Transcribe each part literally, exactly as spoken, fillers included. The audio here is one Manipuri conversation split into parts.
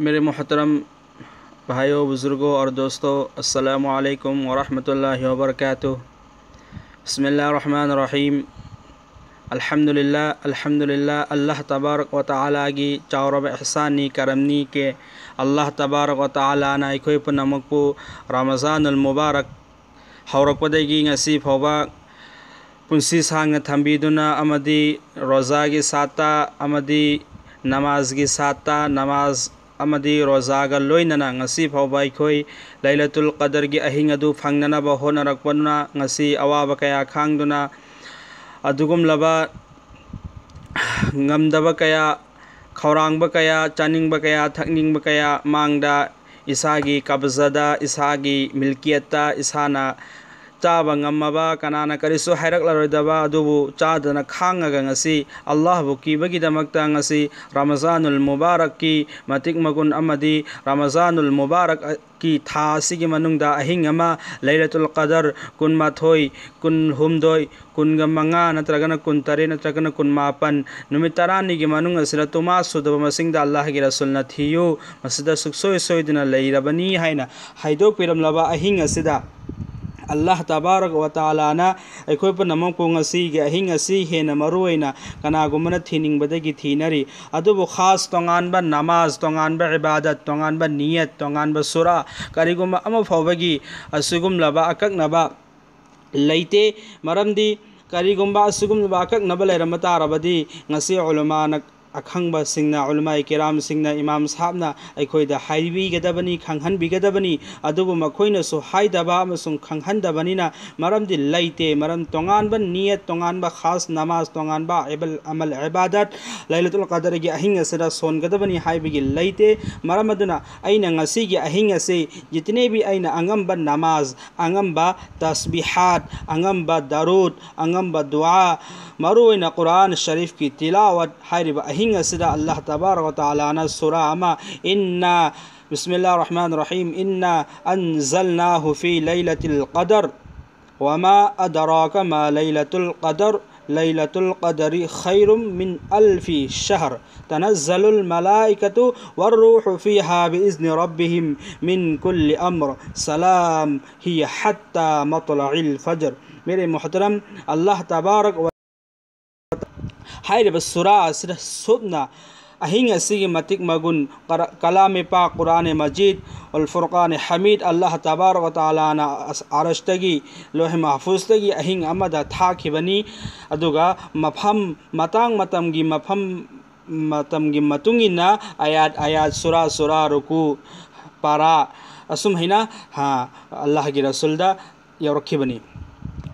मेरे मोहतरम भाइयों, बुज़ुर्गों और दोस्तों, अस्सलामु अलैकुम व रहमतुल्लाहि व बरकातुहू। बिस्मिल्लाहिर्रहमानिर्रहीम। अल्हम्दुलिल्लाह, अल्हम्दुलिल्लाह, अल्लाह तबारक व तआलाꯒꯤ ꯆꯥꯎꯔꯕ ꯏꯍꯁꯥꯟꯅꯤ, ꯀꯔꯝꯅꯤ꯫ ꯑꯜꯂꯥꯍ ꯇꯕꯥꯔꯛ ꯋ ꯇꯥꯂꯥꯅ ꯑꯩꯈꯣꯏ ꯄꯨꯝꯅꯃꯛꯄꯨ ꯔꯃꯖꯥꯅꯨꯜ ꯃꯨꯕꯥꯔꯛ ꯍꯧꯔꯛꯄꯗꯒꯤ ꯉꯁꯤ ꯐꯥꯎꯕ ꯄꯨꯟꯁꯤ ꯁꯥꯡꯅ ꯊꯝꯕꯤꯗꯨꯅ ꯑꯃꯗꯤ ꯔꯣꯖꯥꯒꯤ ꯁꯥꯠꯇ ꯑꯃꯗꯤ ꯅꯃꯥꯖꯒꯤ ꯁꯥꯠꯇ, ꯅꯃꯥꯖ ꯑꯃꯗꯤ ꯔꯣꯖꯥꯒ ꯂꯣꯏꯅꯅ ꯉꯁꯤ ꯐꯥꯎꯕ ꯑꯩꯈꯣꯏ ꯂꯩꯂꯇꯨꯜ ꯀꯗꯔꯒꯤ ꯑꯍꯤꯡ ꯑꯗꯨ ꯐꯪꯅꯅꯕ ꯍꯣꯠꯅꯔꯛꯄꯗꯨꯅ, ꯉꯁꯤ ꯑꯋꯥꯕ ꯀꯌꯥ ꯈꯥꯡꯗꯨꯅ, ꯑꯗꯨꯒꯨꯝꯂꯕ ꯉꯝꯗꯕ ꯀꯌꯥ, ꯈꯧꯔꯥꯡꯕ ꯀꯌꯥ, ꯆꯥꯅꯤꯡꯕ ꯀꯌꯥ, ꯊꯛꯅꯤꯡꯕ ꯀꯌꯥ ꯃꯥꯡꯗ, ꯏꯁꯥꯒꯤ ꯀꯕꯖꯗ, ꯏꯁꯥꯒꯤ ꯃꯤꯜꯀꯤꯌꯠꯇ ꯏꯁꯥꯅ ꯆꯥꯕ ꯉꯝꯃꯕ, ꯀꯅꯥꯅ ꯀꯔꯤꯁꯨ ꯍꯥꯏꯔꯛꯂꯔꯣꯏꯗꯕ ꯑꯗꯨꯕꯨ ꯆꯥꯗꯅ ꯈꯥꯡꯉꯒ ꯉꯁꯤ ꯑꯜꯂꯥꯍꯕꯨ ꯀꯤꯕꯒꯤꯗꯃꯛꯇ ꯉꯁꯤ ꯔꯃꯖꯥꯅꯨꯜ ꯃꯨꯕꯥꯔꯛꯀꯤ ꯃꯇꯤꯛ ꯃꯒꯨꯟ ꯑꯃꯗꯤ ꯔꯃꯖꯥꯅꯨꯜ ꯃꯨꯕꯥꯔꯛꯀꯤ ꯊꯥ ꯑꯁꯤꯒꯤ ꯃꯅꯨꯡꯗ ꯑꯍꯤꯡ ꯑꯃ, ꯂꯩꯂꯇꯨꯜ ꯀꯗꯔ ꯀꯨꯟꯃꯥꯊꯣꯏ, ꯀꯨꯟꯍꯨꯝꯗꯣꯏ, ꯀꯨꯟꯒ ꯃꯉꯥ ꯅꯠꯇ꯭ꯔꯒꯅ ꯀꯨꯟꯇꯔꯦꯠ ꯅꯠꯇ꯭ꯔꯒꯅ ꯀꯨꯟꯃꯥꯄꯟ, ꯅꯨꯃꯤꯠ ꯇꯔꯥꯅꯤꯒꯤ ꯃꯅꯨꯡ ꯑꯁꯤꯗ ꯇꯨꯃꯥ ꯁꯨꯗꯕ ꯃꯁꯤꯡꯗ ꯑꯜꯂꯥꯍꯒꯤ ꯔꯁꯨꯜꯅ ꯊꯤꯌꯨ, ꯃꯁꯤꯗ ꯁꯨꯛꯁꯣꯏ ꯁꯣꯏꯗꯅ ꯂꯩꯔꯕꯅꯤ ꯍꯥꯏꯅ ꯍꯥꯏꯗꯣꯛꯄꯤꯔꯝꯂꯕ ꯑꯍꯤꯡ ꯑꯁꯤꯗ, ꯑꯜꯂꯥꯍ ꯇꯕꯥꯔꯛ ꯋ ꯇꯥꯂꯥꯅ ꯑꯩꯈꯣꯏ ꯄꯨꯝꯅꯃꯛꯄꯨ ꯉꯁꯤꯒꯤ ꯑꯍꯤꯡ ꯑꯁꯤ ꯍꯦꯟꯅ ꯃꯔꯨ ꯑꯣꯏꯅ ꯀꯅꯥꯒꯨꯝꯕꯅ ꯊꯤꯅꯤꯡꯕꯗꯒꯤ ꯊꯤꯅꯔꯤ꯫ ꯑꯗꯨꯕꯨ ꯈꯥꯁ ꯇꯣꯉꯥꯟꯕ ꯅꯃꯥꯖ, ꯇꯣꯉꯥꯟꯕ ꯏꯕꯥꯗꯠ, ꯇꯣꯉꯥꯟꯕ ꯅꯤꯌꯠ, ꯇꯣꯉꯥꯟꯕ ꯁꯨꯔꯥ, ꯀꯔꯤꯒꯨꯝꯕ ꯑꯃ ꯐꯥꯎꯕꯒꯤ ꯑꯁꯤꯒꯨꯝꯂꯕ ꯑꯀꯛꯅꯕ ꯂꯩꯇꯦ꯫ ꯃꯔꯝꯗꯤ ꯀꯔꯤꯒꯨꯝꯕ ꯑꯁꯤꯒꯨꯝꯂꯕ ꯑꯀꯛꯅꯕ ꯂꯩꯔꯝꯕ ꯇꯥꯔꯕꯗꯤ ꯉꯁꯤ ꯎꯂꯃꯥꯅ, ꯑꯈꯪꯕꯁꯤꯡꯅ, ꯎꯂꯃꯥꯏ ꯀꯤꯔꯥꯝꯁꯤꯡꯅ, ꯏꯃꯥꯝ ꯁꯥꯍꯕꯅ ꯑꯩꯈꯣꯏꯗ ꯍꯥꯏꯕꯤꯒꯗꯕꯅꯤ, ꯈꯪꯍꯟꯕꯤꯒꯗꯕꯅꯤ꯫ ꯑꯗꯨꯕꯨ ꯃꯈꯣꯏꯅꯁꯨ ꯍꯥꯏꯗꯕ ꯑꯃꯁꯨꯡ ꯈꯪꯍꯟꯗꯕꯅꯤꯅ ꯃꯔꯝꯗꯤ ꯂꯩꯇꯦ꯫ ꯃꯔꯝ ꯇꯣꯉꯥꯟꯕ ꯅꯤꯌꯠ, ꯇꯣꯉꯥꯟꯕ ꯈꯥꯁ ꯅꯃꯥꯖ, ꯇꯣꯉꯥꯟꯕ ꯏꯕꯜ ꯑꯃꯜ ꯏꯕꯥꯗꯠ ꯂꯩꯂꯇꯨꯜ ꯀꯗꯔꯒꯤ ꯑꯍꯤꯡ ꯑꯁꯤꯗ ꯁꯣꯟꯒꯗꯕꯅꯤ ꯍꯥꯏꯕꯒꯤ ꯂꯩꯇꯦ꯫ ꯃꯔꯝ ꯑꯗꯨꯅ ꯑꯩꯅ ꯉꯁꯤꯒꯤ ꯑꯍꯤꯡ ꯑꯁꯤ ꯖꯤꯇꯅꯦꯕꯤ ꯑꯩꯅ ꯑꯉꯝꯕ ꯅꯃꯥꯖ, ꯑꯉꯝꯕ ꯇꯁꯕꯤꯍꯥꯠ, ꯑꯉꯝꯕ ꯗꯔꯨꯗ, ꯑꯉꯝꯕ ꯗꯨꯑꯥ, ꯃꯔꯨꯑꯣꯏꯅ ꯀꯨꯔꯥꯟ ꯁꯔꯤꯐꯀꯤ ꯇꯤꯂꯥꯋꯠ ꯍꯥꯏꯔꯤꯕ ꯑꯍꯤꯡ ꯑꯁꯤꯗ ꯑꯜꯂꯥꯍ ꯇꯕꯥꯔꯛ ꯋ ꯇꯥꯂꯥꯅ ꯁꯨꯔꯥ ꯑꯃ, ꯏꯟꯅꯥ، ꯕꯤꯁꯃꯤꯜꯂꯥꯍꯤꯔ ꯔꯍꯃꯥꯅꯤꯔ ꯔꯍꯤꯝ, "ꯏꯟꯅꯥ ꯑꯟꯖꯜꯅꯥꯍꯨ ꯐꯤ ꯂꯩꯂꯇꯤꯜ ꯀꯗꯔ, ꯋꯃꯥ ꯑꯗꯔꯥꯀ ꯃꯥ ꯂꯩꯂꯇꯨꯜ ꯀꯗꯔ, ليلة القدر خير من ألف شهر، تنزل الملائكة والروح فيها بإذن ربهم من كل أمر، سلام هي حتى مطلع الفجر. ꯃꯦꯔꯦ ꯃꯨꯍꯇꯔꯝ, ꯑꯜꯂꯥꯍ ꯇꯕꯥꯔꯛ ꯋ ꯍꯥꯏꯔꯤꯕ ꯁꯨꯔꯥ ꯑꯁꯤꯗ ꯁꯨꯞꯅ ꯑꯍꯤꯡ ꯑꯁꯤꯒꯤ ꯃꯇꯤꯛ ꯃꯒꯨꯟ, ꯀꯔ-, ꯀꯂꯥꯝ ꯃꯤꯄꯥꯛ, ꯀꯨꯔꯥꯟ ꯃꯖꯤꯗ, ꯑꯜ ꯐꯨꯔꯀꯥꯟ ꯍꯃꯤꯗ, ꯑꯜꯂꯥꯍ ꯇꯕꯥꯔꯛ ꯋ ꯇꯥꯂꯥꯅ ꯑꯁ-, ꯑꯔꯁꯇꯒꯤ, ꯂꯣꯍꯦ ꯃꯍꯐꯨꯖꯇꯒꯤ ꯑꯍꯤꯡ ꯑꯃꯗ ꯊꯥꯈꯤꯕꯅꯤ꯫ ꯑꯗꯨꯒ ꯃꯐꯝ, ꯃꯇꯥꯡ ꯃꯇꯝꯒꯤ ꯃꯐꯝ, ꯃꯇꯝꯒꯤ ꯃꯇꯨꯡ ꯏꯟꯅ ꯑꯌꯥꯠ ꯑꯌꯥꯠ, ꯁꯨꯔꯥ ꯁꯨꯔꯥ, ꯔꯨꯀꯨ, ꯄꯥꯔꯥ, ꯑꯁꯨꯝ ꯍꯥꯏꯅ, ꯍꯥ, ꯑꯜꯂꯥꯍꯒꯤ ꯔꯁꯨꯜꯗ ꯌꯧꯔꯛꯈꯤꯕꯅꯤ꯫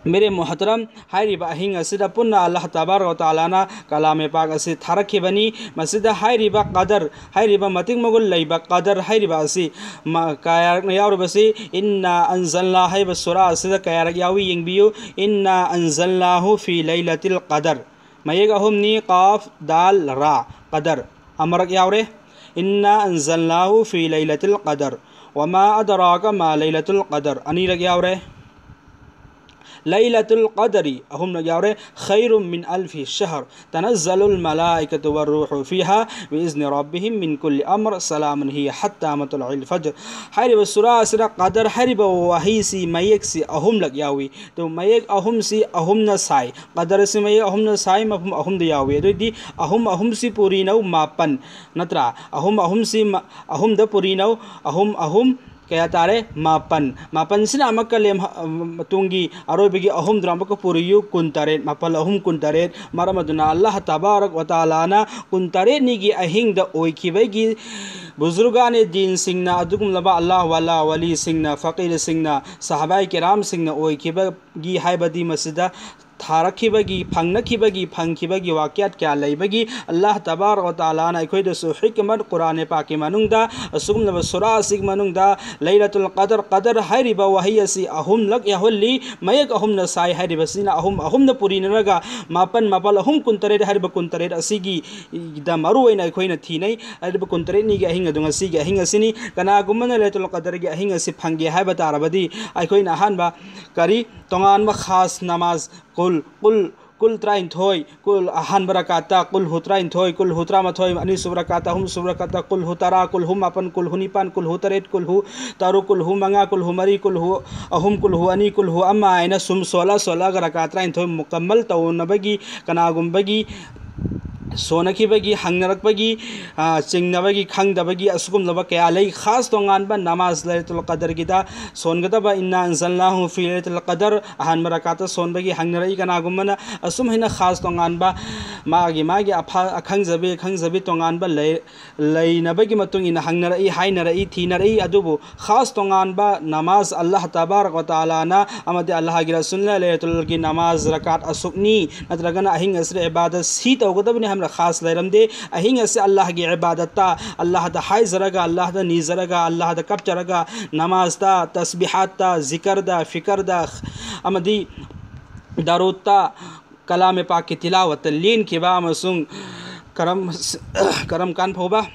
ꯃꯦꯔꯦ ꯃꯨꯍꯇꯔꯝ, ꯍꯥꯏꯔꯤꯕ ꯑꯍꯤꯡ ꯑꯁꯤꯗ ꯄꯨꯟꯅ ꯑꯜꯂꯥꯍ ꯇꯕꯥꯔꯛ ꯋ ꯇꯥꯂꯥꯅ ꯀꯂꯥꯝ ꯃꯤꯄꯥꯛ ꯑꯁꯤ ꯊꯥꯔꯛꯈꯤꯕꯅꯤ꯫ ꯃꯁꯤꯗ ꯍꯥꯏꯔꯤꯕ ꯀꯗꯔ, ꯍꯥꯏꯔꯤꯕ ꯃꯇꯤꯛ ꯃꯒꯨꯟ ꯂꯩꯕ ꯀꯗꯔ ꯍꯥꯏꯔꯤꯕ ꯑꯁꯤ ꯃ-, ꯀꯌꯥꯔꯛꯅ ꯌꯥꯎꯔꯤꯕꯁꯤ, ꯏꯟꯅꯥ ꯑꯟꯖꯜꯅꯥ ꯍꯥꯏꯕ ꯁꯨꯔꯥ ꯑꯁꯤꯗ ꯀꯌꯥꯔꯛ ꯌꯥꯎꯏ ꯌꯦꯡꯕꯤꯌꯨ꯫ ꯏꯟꯅꯥ ꯑꯟꯖꯜꯅꯥꯍꯨ ꯐꯤ ꯂꯩꯂꯇꯤꯜ ꯀꯗꯔ꯫ ꯃꯌꯦꯛ ꯑꯍꯨꯝꯅꯤ, ꯀꯥꯐ, ꯗꯥꯜ, ꯔꯥ, ꯀꯗꯔ꯫ ꯑꯃꯔꯛ ꯌꯥꯎꯔꯦ꯫ ꯏꯟꯅꯥ ꯑꯟꯖꯜꯅꯥꯍꯨ ꯐꯤ ꯂꯩꯂꯇꯤꯜ ꯀꯗꯔ꯫ ꯋꯃꯥ ꯑꯗꯔꯥꯀ ꯃꯥ ꯂꯩꯂꯇꯨꯜ ꯀꯗꯔ꯫ ꯑꯅꯤꯔꯛ ꯌꯥꯎꯔꯦ꯫ ꯂꯩꯂꯇꯨꯜ ꯀꯗꯔꯤ ꯑꯍꯨꯝꯂꯛ ꯌꯥꯎꯔꯦ꯫ ꯈꯩꯔꯨꯝ ꯃꯤꯟ ꯑꯜꯐꯤ ꯁꯍꯔ꯫ ꯇꯅꯖꯂꯨꯜ ꯃꯂꯥꯏꯀꯇꯨ ꯋꯔꯔꯨꯍꯨ ꯐꯤꯍꯥ ꯕꯤꯏꯖꯅꯤ ꯔꯕꯤꯍꯤꯝ ꯃꯤꯟ ꯀꯨꯜꯂꯤ ꯑꯃꯔ ꯁꯂꯥꯃꯨꯟ ꯍꯤꯌ ꯍꯠꯇꯥ ꯃꯇꯨꯂꯥꯏꯜ ꯐꯖꯔ꯫ ꯍꯥꯏꯔꯤꯕ ꯁꯨꯔꯥ ꯑꯁꯤꯗ ꯀꯗꯔ ꯍꯥꯏꯔꯤꯕ ꯋꯥꯍꯩꯁꯤ, ꯃꯌꯦꯛꯁꯤ ꯑꯍꯨꯝꯂꯛ ꯌꯥꯎꯏ꯫ ꯑꯗꯨ ꯃꯌꯦꯛ ꯑꯍꯨꯝꯁꯤ ꯑꯍꯨꯝꯅ ꯁꯥꯏ꯫ ꯀꯗꯔ ꯑꯁꯤ ꯃꯌꯦꯛ ꯑꯍꯨꯝꯅ ꯁꯥꯏ, ꯃꯐꯝ ꯑꯍꯨꯝꯗ ꯌꯥꯎꯏ꯫ ꯑꯗꯨꯑꯣꯏꯗꯤ ꯑꯍꯨꯝ ꯑꯍꯨꯝꯁꯤ ꯄꯨꯔꯤꯅꯧ ꯃꯥꯄꯟ, ꯅꯠꯇ꯭ꯔꯥ? ꯑꯍꯨꯝ ꯑꯍꯨꯝꯁꯤ ꯃ-, ꯑꯍꯨꯝꯗ ꯄꯨꯔꯤꯅꯧ, ꯑꯍꯨꯝ ꯑꯍꯨꯝ ꯀꯌꯥ ꯇꯥꯔꯦ? ꯃꯥꯄꯟ꯫ ꯃꯥꯄꯟꯁꯤꯅ ꯑꯃꯨꯛꯀ ꯂꯦꯝꯍ-, ꯃꯇꯨꯡꯒꯤ ꯑꯔꯣꯏꯕꯒꯤ ꯑꯍꯨꯝꯗꯨꯅ ꯑꯃꯨꯛꯀ ꯄꯨꯔꯤꯌꯨ, ꯀꯨꯟꯇꯔꯦꯠ꯫ ꯃꯥꯄꯜ ꯑꯍꯨꯝ ꯀꯨꯟꯇꯔꯦꯠ꯫ ꯃꯔꯝ ꯑꯗꯨꯅ ꯑꯜꯂꯥꯍ ꯇꯕꯥꯔꯛ ꯋ ꯇꯥꯂꯥꯅ ꯀꯨꯟꯇꯔꯦꯠꯅꯤꯒꯤ ꯑꯍꯤꯡꯗ ꯑꯣꯏꯈꯤꯕꯒꯤ ꯕꯨꯖꯨꯔꯒꯥꯅꯦ ꯗꯤꯟꯁꯤꯡꯅ, ꯑꯗꯨꯒꯨꯝꯂꯕ ꯑꯜꯂꯥꯍ ꯋꯥꯂꯥ ꯋꯥꯂꯤꯁꯤꯡꯅ, ꯐꯀꯤꯔꯁꯤꯡꯅ, ꯁꯍꯥꯕꯥꯏ ꯀꯤꯔꯥꯝꯁꯤꯡꯅ ꯑꯣꯏꯈꯤꯕꯒꯤ ꯍꯥꯏꯕꯗꯤ ꯃꯁꯤꯗ ꯊꯥꯔꯛꯈꯤꯕꯒꯤ, ꯐꯪꯅꯈꯤꯕꯒꯤ, ꯐꯪꯈꯤꯕꯒꯤ ꯋꯥꯀꯤꯌꯥꯠ ꯀꯌꯥ ꯂꯩꯕꯒꯤ ꯑꯜꯂꯥꯍ ꯇꯕꯥꯔꯛ ꯋ ꯇꯥꯂꯥꯅ ꯑꯩꯈꯣꯏꯗꯁꯨ ꯍꯤꯛꯃꯠ ꯀꯨꯔꯥꯟ ꯄꯥꯛꯀꯤ ꯃꯅꯨꯡꯗ, ꯑꯁꯤꯒꯨꯝꯂꯕ ꯁꯨꯔꯥ ꯑꯁꯤꯒꯤ ꯃꯅꯨꯡꯗ ꯂꯩꯂꯇꯨꯜ ꯀꯗꯔ, ꯀꯗꯔ ꯍꯥꯏꯔꯤꯕ ꯋꯥꯍꯩ ꯑꯁꯤ ꯑꯍꯨꯝꯂꯛ ꯌꯥꯎꯍꯜꯂꯤ꯫ ꯃꯌꯦꯛ ꯑꯍꯨꯝꯅ ꯁꯥꯏ ꯍꯥꯏꯔꯤꯕꯁꯤꯅ ꯑꯍꯨꯝ ꯑꯍꯨꯝꯅ ꯄꯨꯔꯤꯅꯔꯒ ꯃꯥꯄꯟ, ꯃꯥꯄꯜ ꯑꯍꯨꯝ ꯀꯨꯟꯇꯔꯦꯠ ꯍꯥꯏꯔꯤꯕ ꯀꯨꯟꯇꯔꯦꯠ ꯑꯁꯤꯒꯤꯗ ꯃꯔꯨ ꯑꯣꯏꯅ ꯑꯩꯈꯣꯏꯅ ꯊꯤꯅꯩ꯫ ꯍꯥꯏꯔꯤꯕ ꯀꯨꯟꯇꯔꯦꯠꯅꯤꯒꯤ ꯑꯍꯤꯡ ꯑꯗꯨ ꯉꯁꯤꯒꯤ ꯑꯍꯤꯡ ꯑꯁꯤꯅꯤ꯫ ꯀꯅꯥꯒꯨꯝꯕꯅ ꯂꯩꯂꯇꯨꯜ ꯀꯗꯔꯒꯤ ꯑꯍꯤꯡ ꯑꯁꯤ ꯐꯪꯒꯦ ꯍꯥꯏꯕ ꯇꯥꯔꯕꯗꯤ ꯑꯩꯈꯣꯏꯅ ꯑꯍꯥꯟꯕ ꯀꯔꯤ ꯇꯣꯉꯥꯟꯕ ꯈꯥꯁ ꯅꯃꯥꯖ ꯀꯨꯜ, ꯀꯨꯜ, ꯀꯨꯜ ꯇꯔꯥꯅꯤꯊꯣꯏ, ꯀꯨꯜ, ꯑꯍꯥꯟꯕ ꯔꯀꯥꯠꯇ ꯀꯨꯜ ꯍꯨ ꯇꯔꯥꯅꯤꯊꯣꯏ, ꯀꯨꯜ ꯍꯨ ꯇꯔꯥꯃꯥꯊꯣꯏ, ꯑꯅꯤꯁꯨꯕ ꯔꯀꯥꯠꯇ, ꯑꯍꯨꯝꯁꯨꯕ ꯔꯀꯥꯠꯇ ꯀꯨꯜ ꯍꯨ ꯇꯔꯥ, ꯀꯨꯜ ꯍꯨ ꯃꯥꯄꯟ, ꯀꯨꯜ ꯍꯨ ꯅꯤꯄꯥꯟ, ꯀꯨꯜ ꯍꯨ ꯇꯔꯦꯠ, ꯀꯨꯜ ꯍꯨ ꯇꯔꯨꯛ, ꯀꯨꯜ ꯍꯨ ꯃꯉꯥ, ꯀꯨꯜ ꯍꯨ ꯃꯔꯤ, ꯀꯨꯜ ꯍꯨ ꯑꯍꯨꯝ, ꯀꯨꯜ ꯍꯨ ꯑꯅꯤ, ꯀꯨꯜ ꯍꯨ ꯑꯃ ꯍꯥꯏꯅ ꯁꯨꯝ ꯁꯣꯜꯂ ꯁꯣꯜꯂꯒ ꯔꯀꯥꯠ ꯇꯔꯥꯅꯤꯊꯣꯏ ꯃꯨꯀꯝꯃꯜ ꯇꯧꯅꯕꯒꯤ, ꯀꯅꯥꯒꯨꯝꯕꯒꯤ ꯁꯣꯟꯅꯈꯤꯕꯒꯤ, ꯍꯪꯅꯔꯛꯄꯒꯤ, ꯑ, ꯆꯤꯡꯅꯕꯒꯤ, ꯈꯪꯗꯕꯒꯤ ꯑꯁꯤꯒꯨꯝꯂꯕ ꯀꯌꯥ ꯂꯩ꯫ ꯈꯥꯁ ꯇꯣꯉꯥꯟꯕ ꯅꯃꯥꯖ ꯂꯩꯂꯇꯨꯜ ꯀꯗꯔꯒꯤꯗ ꯁꯣꯟꯒꯗꯕ, "ꯏꯟꯅꯥ ꯑꯟꯖꯜꯅꯥꯍꯨ ꯐꯤ ꯂꯩꯂꯇꯨꯜ ꯀꯗꯔ", ꯑꯍꯥꯟꯕ ꯔꯀꯥꯠꯇ ꯁꯣꯟꯕꯒꯤ ꯍꯪꯅꯔꯛꯏ ꯀꯅꯥꯒꯨꯝꯕꯅ꯫ ꯑꯁꯨꯝ ꯍꯥꯏꯅ ꯈꯥꯁ ꯇꯣꯉꯥꯟꯕ ꯃꯥꯒꯤ ꯃꯥꯒꯤ ꯑꯐ-, ꯑꯈꯪꯖꯕꯤ ꯑꯈꯪꯖꯕꯤ ꯇꯣꯉꯥꯟꯕ ꯂꯩ-, ꯂꯩꯅꯕꯒꯤ ꯃꯇꯨꯡ ꯏꯟꯅ ꯍꯪꯅꯔꯛꯏ, ꯍꯥꯏꯅꯔꯛꯏ꯫ ꯑꯗꯨꯕꯨ ꯈꯥꯁ ꯇꯣꯉꯥꯟꯕ ꯅꯃꯥꯖ ꯑꯜꯂꯥꯍ ꯇꯕꯥꯔꯛ ꯋ ꯇꯥꯂꯥꯅ ꯑꯃꯗꯤ ꯑꯜꯂꯥꯍꯒꯤ ꯔꯁꯨꯜꯅ ꯂꯩꯂꯇꯨꯜꯒꯤ ꯅꯃꯥꯖ ꯔꯀꯥꯠ ꯑꯁꯨꯛꯅꯤ ꯅꯠꯇ꯭ꯔꯒꯅ ꯑꯍꯤꯡ ꯑꯁꯤꯗ ꯏꯕꯥꯗꯠ ꯁꯤ ꯇꯧꯒꯗꯕꯅꯤ ꯍꯥꯏꯕ ꯈꯥꯁ ꯂꯩꯔꯝꯗꯦ꯫ ꯑꯍꯤꯡ ꯑꯁꯤ ꯑꯜꯂꯥꯍꯒꯤ ꯏꯕꯥꯗꯠꯇ, ꯑꯜꯂꯥꯍꯗ ꯍꯥꯏꯖꯔꯒ, ꯑꯜꯂꯥꯍꯗ ꯅꯤꯖꯔꯒ, ꯑꯜꯂꯥꯍꯗ ꯀꯞꯆꯔꯒ, ꯅꯃꯥꯖꯇ, ꯇꯁꯕꯤꯍꯥꯠꯇ, ꯖꯤꯀꯔꯗ, ꯐꯤꯀꯔꯗ ꯑꯃꯗꯤ ꯗꯔꯨꯗꯇ, ꯀꯂꯥꯃꯦ ꯄꯥꯛꯀꯤ ꯇꯤꯂꯥꯋꯠꯇ ꯂꯦꯟꯈꯤꯕ ꯑꯃꯁꯨꯡ ꯀꯔꯝ, ꯀꯔꯝ ꯀꯥꯟ ꯐꯥꯎꯕ?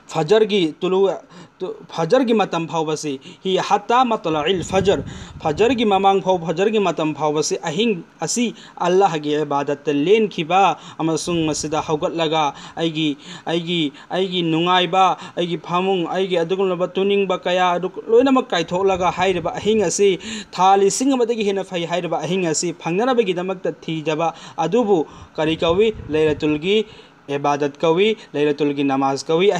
ꯐꯖꯔꯒꯤ ꯇꯨꯂꯨ, ꯇꯨ-, ꯐꯖꯔꯒꯤ ꯃꯇꯝ ꯐꯥꯎꯕꯁꯤ, "ꯍꯤ ꯍꯠꯇꯥ ꯃꯇꯂꯥꯏꯜ ꯐꯖꯔ", ꯐꯖꯔꯒꯤ ꯃꯃꯥꯡ ꯐꯥꯎ, ꯐꯖꯔꯒꯤ ꯃꯇꯝ ꯐꯥꯎꯕꯁꯤ ꯑꯍꯤꯡ ꯑꯁꯤ ꯑꯜꯂꯥꯍꯒꯤ ꯏꯕꯥꯗꯠꯇ ꯂꯦꯟꯈꯤꯕ ꯑꯃꯁꯨꯡ ꯃꯁꯤꯗ ꯍꯧꯒꯠꯂꯒ ꯑꯩꯒꯤ, ꯑꯩꯒꯤ, ꯑꯩꯒꯤ ꯅꯨꯡꯉꯥꯏꯕ, ꯑꯩꯒꯤ ꯐꯃꯨꯡ, ꯑꯩꯒꯤ ꯑꯗꯨꯒꯨꯝꯂꯕ ꯇꯨꯅꯤꯡꯕ ꯀꯌꯥ ꯑꯗꯨ ꯂꯣꯏꯅꯃꯛ ꯀꯥꯏꯊꯣꯛꯂꯒ ꯍꯥꯏꯔꯤꯕ ꯑꯍꯤꯡ ꯑꯁꯤ, ꯊꯥ ꯂꯤꯁꯤꯡ ꯑꯃꯗꯒꯤ ꯍꯦꯟꯅ ꯐꯩ ꯍꯥꯏꯔꯤꯕ ꯑꯍꯤꯡ ꯑꯁꯤ ꯐꯪꯅꯅꯕꯒꯤꯗꯃꯛꯇ ꯊꯤꯖꯕ ꯑꯗꯨꯕꯨ ꯀꯔꯤ ꯀꯧꯏ? ꯂꯩꯂꯇꯨꯜꯒꯤ ꯏꯕꯥꯗꯠ ꯀꯧꯏ, ꯂꯩꯂꯇꯨꯜꯒꯤ ꯅꯃꯥꯖ ꯀꯧꯏ꯫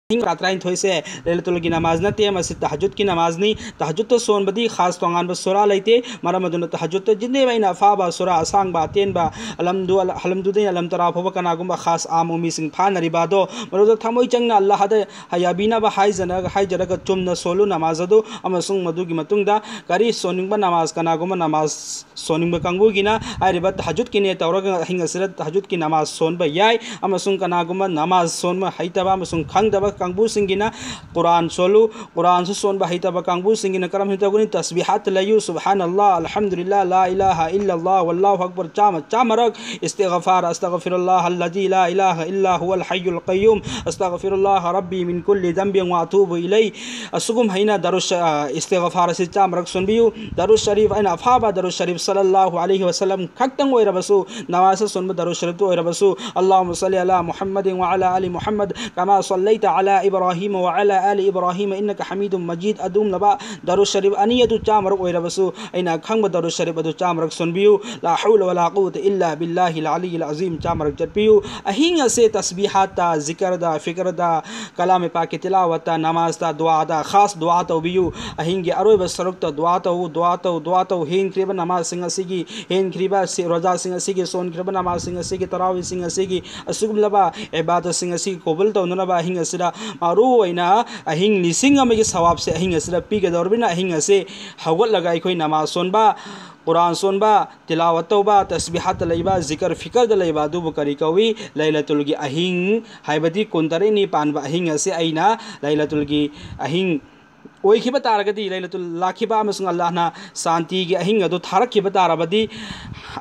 ꯑꯍꯤꯡ ꯔꯀꯥꯠ ꯇꯔꯥꯅꯤꯊꯣꯏꯁꯦ ꯂꯩꯂꯇꯨꯜꯒꯤ ꯅꯃꯥꯖ ꯅꯠꯇꯦ, ꯃꯁꯤ ꯇꯍꯖꯨꯗꯀꯤ ꯅꯃꯥꯖꯅꯤ꯫ ꯇꯍꯖꯨꯗꯇ ꯁꯣꯟꯕꯗꯤ ꯈꯥꯁ ꯇꯣꯉꯥꯟꯕ ꯁꯨꯔꯥ ꯂꯩꯇꯦ꯫ ꯃꯔꯝ ꯑꯗꯨꯅ ꯇꯍꯖꯨꯗꯇ ꯖꯤꯟꯗꯦꯕ ꯑꯩꯅ ꯑꯐꯥꯕ ꯁꯨꯔꯥ ꯑꯁꯥꯡꯕ ꯑꯇꯦꯟꯕ ꯑꯂꯝꯗꯨ, ꯑꯂꯝꯗꯨꯗꯩꯅ ꯑꯂꯝ ꯇꯔꯥ ꯐꯥꯎꯕ ꯀꯅꯥꯒꯨꯝꯕ ꯈꯥꯁ ꯑꯥꯝ ꯎꯃꯤꯁꯤꯡ ꯐꯥꯅꯔꯤꯕ ꯑꯗꯣ, ꯃꯗꯨꯗ ꯊꯃꯣꯏ ꯆꯪꯅ ꯑꯜꯂꯥꯍꯗ ꯌꯥꯕꯤꯅꯕ ꯍꯥꯏꯖꯅ-, ꯍꯥꯏꯖꯔꯒ ꯆꯨꯝꯅ ꯁꯣꯜꯂꯨ ꯅꯃꯥꯖ ꯑꯗꯨ꯫ ꯑꯃꯁꯨꯡ ꯃꯗꯨꯒꯤ ꯃꯇꯨꯡꯗ ꯀꯔꯤ ꯁꯣꯟꯅꯤꯡꯕ ꯅꯃꯥꯖ, ꯀꯅꯥꯒꯨꯝꯕ ꯅꯃꯥꯖ ꯁꯣꯟꯅꯤꯡꯕ ꯀꯥꯡꯕꯨꯒꯤꯅ ꯍꯥꯏꯔꯤꯕ ꯇꯍꯖꯨꯗꯀꯤꯅꯦ ꯇꯧꯔꯒ ꯑꯍꯤꯡ ꯑꯁꯤꯗ ꯇꯍꯖꯨꯗꯀꯤ ꯅꯃꯥꯖ ꯁꯣꯟꯕ ꯌꯥꯏ꯫ ꯑꯃꯁꯨꯡ ꯀꯅꯥꯒꯨꯝꯕ ꯅꯃꯥꯖ ꯁꯣꯟꯕ ꯍꯩꯇꯕ ꯑꯃꯁꯨꯡ ꯈꯪꯗꯕ ꯀꯥꯡꯕꯨꯁꯤꯡꯒꯤꯅ ꯀꯨꯔꯥꯟ ꯁꯣꯜꯂꯨ꯫ ꯀꯨꯔꯥꯟꯁꯨ ꯁꯣꯟꯕ ꯍꯩꯇꯕ ꯀꯥꯡꯕꯨꯁꯤꯡꯒꯤꯅ ꯀꯔꯝ ꯇꯧꯒꯅꯤ? ꯇꯁꯕꯤꯍꯥꯠ ꯂꯩꯌꯨ, ꯁꯨꯕꯍꯥꯅꯜꯂꯥꯍ, ꯑꯜꯍꯝꯗꯨꯂꯤꯜꯂꯥꯍ, ꯂꯥ ꯏꯂꯥꯍ ꯏꯜꯂꯜꯂꯥꯍ, ꯋꯜꯂꯥꯍꯨ ꯑꯛꯕꯔ ꯆꯥꯝꯃ, ꯆꯥꯝꯃꯔꯛ, ꯏꯁꯇꯤꯒꯐꯥꯔ, ꯑꯁꯇꯒꯐꯤꯔꯨꯜꯂꯥꯍ ꯑꯜꯂꯖꯤ ꯂꯥ ꯏꯂꯥꯍ ꯏꯜꯂꯥ ꯍꯨꯋꯜ ꯍꯌ꯭ꯌꯨꯜ ꯀꯌ꯭ꯌꯨꯝ, ꯑꯁꯇꯒꯐꯤꯔꯨꯜꯂꯥꯍ ꯔꯕꯤ ꯃꯤꯟ ꯀꯨꯜꯂꯤ ꯗꯝꯕꯤꯟ ꯋ ꯑꯇꯨꯕꯨ ꯏꯂꯩ꯫ ꯑꯁꯤꯒꯨꯝ ꯍꯥꯏꯅ ꯗꯔꯨꯁ-, ꯑ, ꯏꯁꯇꯤꯒꯐꯥꯔ ꯑꯁꯤ ꯆꯥꯝꯃꯔꯛ ꯁꯣꯟꯕꯤꯌꯨ꯫ ꯗꯔꯨꯁ ꯁꯔꯤꯐ, ꯑꯩꯅ ꯑꯐꯥꯕ ꯗꯔꯨꯁ ꯁꯔꯤꯐ ꯁꯜꯂꯜꯂꯥꯍꯨ ꯑꯂꯩꯍꯤ ꯋꯁꯜꯂꯝ ꯈꯛꯇꯪ ꯑꯣꯏꯔꯕꯁꯨ, ꯅꯃꯥꯖꯇ ꯁꯣꯟꯕ ꯗꯔꯨꯁ ꯁꯔꯤꯐꯇꯨ ꯑꯣꯏꯔꯕꯁꯨ, اللهم صل على محمد وعلى آل محمد كما صليت على إبراهيم وعلى آل إبراهيم إنك حميد مجيد ꯑꯗꯨꯒꯨꯝꯂꯕ ꯗꯔꯨꯁ ꯁꯔꯤꯐ ꯑꯅꯤ ꯑꯗꯨ ꯆꯥꯝꯃꯔꯛ ꯑꯣꯏꯔꯕꯁꯨ, ꯑꯩꯅ ꯈꯪꯕ ꯗꯔꯨꯁ ꯁꯔꯤꯐ ꯑꯗꯨ ꯆꯥꯝꯃꯔꯛ ꯁꯣꯟꯕꯤꯌꯨ꯫ لا حول ولا قوة إلا بالله العلي العظيم ꯆꯥꯝꯃꯔꯛ ꯆꯠꯄꯤꯌꯨ꯫ ꯑꯍꯤꯡ ꯑꯁꯦ ꯇꯁꯕꯤꯍꯥꯠꯇ, ꯖꯤꯀꯔꯗ, ꯐꯤꯀꯔꯗ, ꯀꯂꯥꯝ ꯄꯥꯛꯀꯤ ꯇꯤꯂꯥꯋꯠꯇ, ꯅꯃꯥꯖꯇ, ꯗꯨꯋꯥꯗ, ꯈꯥꯁ ꯗꯨꯋꯥ ꯇꯧꯕꯤꯌꯨ꯫ ꯑꯍꯤꯡꯒꯤ ꯑꯔꯣꯏꯕ ꯁꯔꯨꯛꯇ ꯗꯨꯋꯥ ꯇꯧ, ꯗꯨꯋꯥ ꯇꯧ, ꯗꯨꯋꯥ ꯇꯧ꯫ ꯍꯦꯟꯈ꯭ꯔꯤꯕ ꯅꯃꯥꯖꯁꯤꯡ ꯑꯁꯤꯒꯤ, ꯍꯦꯟꯈ꯭ꯔꯤꯕ ꯁꯤ-, ꯔꯣꯖꯥꯁꯤꯡ ꯑꯁꯤꯒꯤ, ꯁꯣꯟꯈ꯭ꯔꯤꯕ ꯅꯃꯥꯖꯁꯤꯡ ꯑꯁꯤꯒꯤ, ꯇꯔꯥꯋꯤꯁꯤꯡ ꯑꯁꯤꯒꯤ, ꯑꯁꯤꯒꯨꯝꯂꯕ ꯏꯕꯥꯗꯠꯁꯤꯡ ꯑꯁꯤ ꯀꯣꯕꯨꯜ ꯇꯧꯅꯅꯕ ꯑꯍꯤꯡ ꯑꯁꯤꯗ, ꯃꯔꯨ ꯑꯣꯏꯅ ꯑꯍꯤꯡ ꯂꯤꯁꯤꯡ ꯑꯃꯒꯤ ꯁꯋꯥꯕꯁꯦ ꯑꯍꯤꯡ ꯑꯁꯤꯗ ꯄꯤꯒꯗꯧꯔꯕꯅꯤꯅ, ꯑꯍꯤꯡ ꯑꯁꯤ ꯍꯧꯒꯠꯂꯒ ꯑꯩꯈꯣꯏ ꯅꯃꯥꯖ ꯁꯣꯟꯕ, ꯀꯨꯔꯥꯟ ꯁꯣꯟꯕ, ꯇꯤꯂꯥꯋꯠ ꯇꯧꯕ, ꯇꯁꯕꯤꯍꯥꯠꯇ ꯂꯩꯕ, ꯖꯤꯀꯔ ꯐꯤꯀꯔꯗ ꯂꯩꯕ ꯑꯗꯨꯕꯨ ꯀꯔꯤ ꯀꯧꯏ? ꯂꯩꯂꯇꯨꯜꯒꯤ ꯑꯍꯤꯡ, ꯍꯥꯏꯕꯗꯤ ꯀꯨꯟꯇꯔꯦꯠꯅꯤ ꯄꯥꯟꯕ ꯑꯍꯤꯡ ꯑꯁꯤ ꯑꯩꯅ ꯂꯩꯂꯇꯨꯜꯒꯤ ꯑꯍꯤꯡ ꯑꯣꯏꯈꯤꯕ ꯇꯥꯔꯒꯗꯤ, ꯂꯩꯂꯇꯨꯜ ꯂꯥꯛꯈꯤꯕ ꯑꯃꯁꯨꯡ ꯑꯜꯂꯥꯍꯅ ꯁꯥꯟꯇꯤꯒꯤ ꯑꯍꯤꯡ ꯑꯗꯨ ꯊꯥꯔꯛꯈꯤꯕ ꯇꯥꯔꯕꯗꯤ,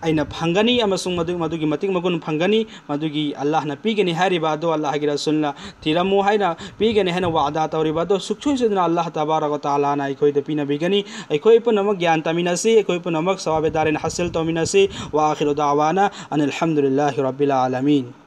ꯑꯩꯅ ꯐꯪꯒꯅꯤ ꯑꯃꯁꯨꯡ ꯃꯗꯨ, ꯃꯗꯨꯒꯤ ꯃꯇꯤꯛ ꯃꯒꯨꯟ ꯐꯪꯒꯅꯤ꯫ ꯃꯗꯨꯒꯤ ꯑꯜꯂꯥꯍꯅ ꯄꯤꯒꯅꯤ ꯍꯥꯏꯔꯤꯕ ꯑꯗꯨ ꯑꯜꯂꯥꯍꯒꯤ ꯔꯁꯨꯜꯅ ꯊꯤꯔꯝꯃꯨ ꯍꯥꯏꯅ, ꯄꯤꯒꯅꯤ ꯍꯥꯏꯅ ꯋꯥꯗꯥ ꯇꯧꯔꯤꯕ ꯑꯗꯨ ꯁꯨꯡꯁꯣꯏ ꯁꯣꯏꯗꯅ ꯑꯜꯂꯥꯍ ꯇꯕꯥꯔꯛ ꯋ ꯇꯥꯂꯥꯅ ꯑꯩꯈꯣꯏꯗ ꯄꯤꯅꯕꯤꯒꯅꯤ꯫ ꯑꯩꯈꯣꯏ ꯄꯨꯝꯅꯃꯛ ꯒ꯭ꯌꯥꯟ ꯇꯥꯃꯤꯟꯅꯁꯤ, ꯑꯩꯈꯣꯏ ꯄꯨꯝꯅꯃꯛ ꯁꯋꯥꯕꯦ ꯗꯥꯔꯤꯟ ꯍꯥꯁꯤꯜ ꯇꯧꯃꯤꯟꯅꯁꯤ꯫ وآخر دعوانا أن الحمد لله رب العالمين.